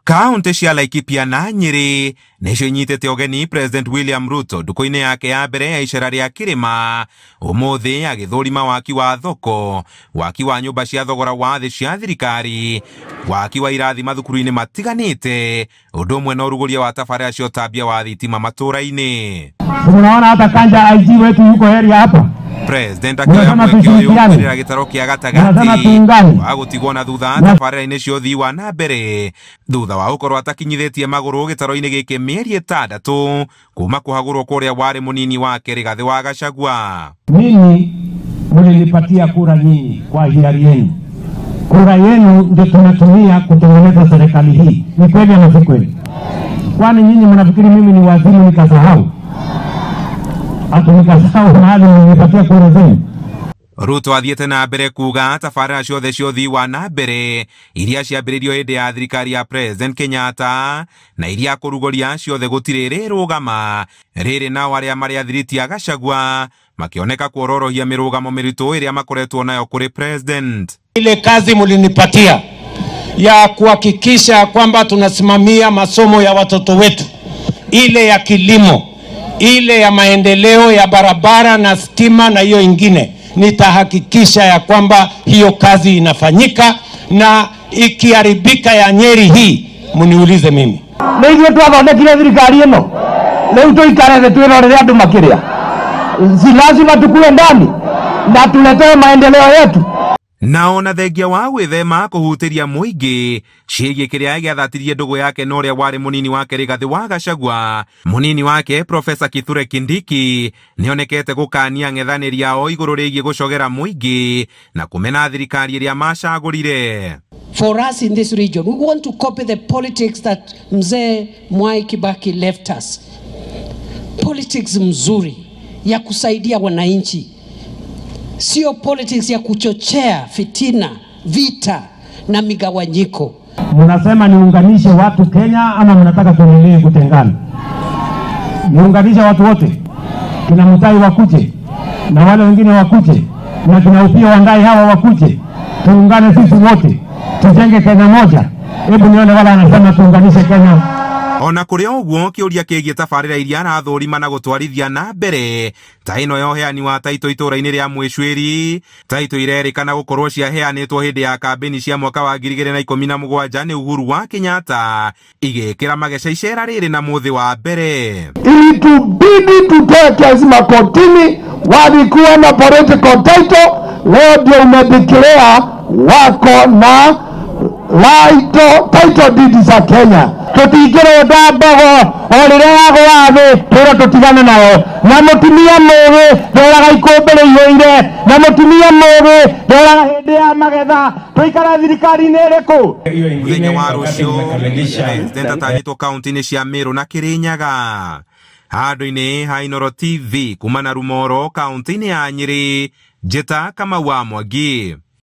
Kaunti cia Laikipia na Nyeri nicio inyitĩte ũgeni President William Ruto ndukũ-inĩ yake ya mbere ya icera rĩa kĩrĩma ũmũthĩ agĩthũrima waki wa thoko, waki wa nyũmba cia thogora wa thĩ cia thirikari, waki wa irathi mathukuru-inĩ matiganĩte, ũndũ ũmwe na ũrugũria wa tabarĩra cia ũtambia wa thitima matũra-inĩ. Unaona hata Kanja IG wetu yuko area hapa. President akioya mweke ũyũ kwĩrĩra gĩtaro kĩa gatagatĩ wa gũtigwo na thutha tabarĩra-inĩ cia ũthii wa na mbere thutha wa gũkorwo atakinyithĩtie magũrũ gĩtaro-inĩ gĩkĩ mĩeri 6 kuma kũhagũrwo kũrĩa warĩ mũnini wake Rigathĩ wa Gachagua. Mimi mlinipatia kura nyingi kwa hiari yenu. Kura yenu ndio tunatumia kutengeneza serikali hii. Ni kweli ama si kweli? Kwani nyinyi mnafikiri mimi ni waziri nikasahau? Ruto athiĩte na mbere kuga tabarĩra ciothe cia ũthii wa na mbere iria ciambĩrĩirio hĩndĩ ya thirikari ya President Kenyatta na iria kũrugũria ciothe gũtirĩ rĩrũgama rĩrĩ nao arĩa marĩ athiriti a Gachagua makĩoneka kuororohia mĩrũgamo mĩritũ ĩrĩa makoretwo nayo kũrĩ President. Ile kazi mlinipatia ya kuhakikisha kwamba tunasimamia masomo ya watoto wetu, ile ya kilimo, ile ya maendeleo ya barabara na stima na hiyo ingine, nitahakikisha ya kwamba hiyo kazi inafanyika, na ikiharibika ya Nyeri hii mniulize mimi. Nĩithuĩ twathondekire thirikari ĩno, rĩu tũikare thĩ twĩrorere andũ makĩrĩa. Si lazima tukue ndani na tuletewe maendeleo yetu. Nao na thengia wa gwĩthema kũhutĩria mũingĩ ciĩgiĩ kĩrĩa gĩathatirie ndũgũ yake na ũrĩa warĩ mũnini wake Rigathĩ wa Gachagua, mũnini wake Profesa Kithure Kindiki nĩonekete gũkania ng'ethanĩri ao igũrũ rĩgiĩ gũcogera mũingĩ na kũmena thirikari ĩrĩa macagũrire. For us in this region, we want to copy the politics that Mzee Mwai Kibaki left us. Politics mzuri ya kusaidia wananchi. Sio politics ya kuchochea fitina, vita na migawanyiko. Mnasema niunganishe watu Kenya ama mnataka tuendelee kutengana? Niunganishe watu wote. Kina Mutai wakuje na wale wengine wakuje na kina Upio Wandai hawa wakuje. Tuungane sisi wote. Tujenge Kenya moja. Hebu nione wala anasema tuunganishe Kenya. Ona kũrĩ ũguo kĩũria kĩgiĩ tabarĩra iria arathũrima na gũtwarithia na mbere ta ĩno ya ũheani wa taitũ itũra-inĩ rĩa Mwĩcuĩri, taitũ irerĩkana gũkorwo ciaheanĩtwo hĩndĩ ya kambĩni cia mwaka wa 2017 nĩ Uhuru wa Kenyatta igĩkĩra mageca icera rĩrĩ na mũthĩ wa mbere. Ilitubidi tutoe kesi makotini, walikuwa na political title, leo ndio umedeclare wako na title deed za Kenya. Tũtingĩrũnda mbogo o rĩrĩa yagũa thĩ twĩrwo tũtigane nayo, na mũtumia mũgĩ ndoraga ikũmbĩ rĩihũire, na mũtumia mũgĩ ndoraga hĩndĩ ya magetha. Tũikara thirikari-inĩ ĩrĩkũ? Mũthenya wa rũciũ President atanyĩtwo kaunti-inĩ cia Meru na Kirinyaga. Handũ-inĩ ha Inooro TV kuma na Rumoro kaunti-inĩ ya Nyeri, Njĩta Kamau wa Mwangi.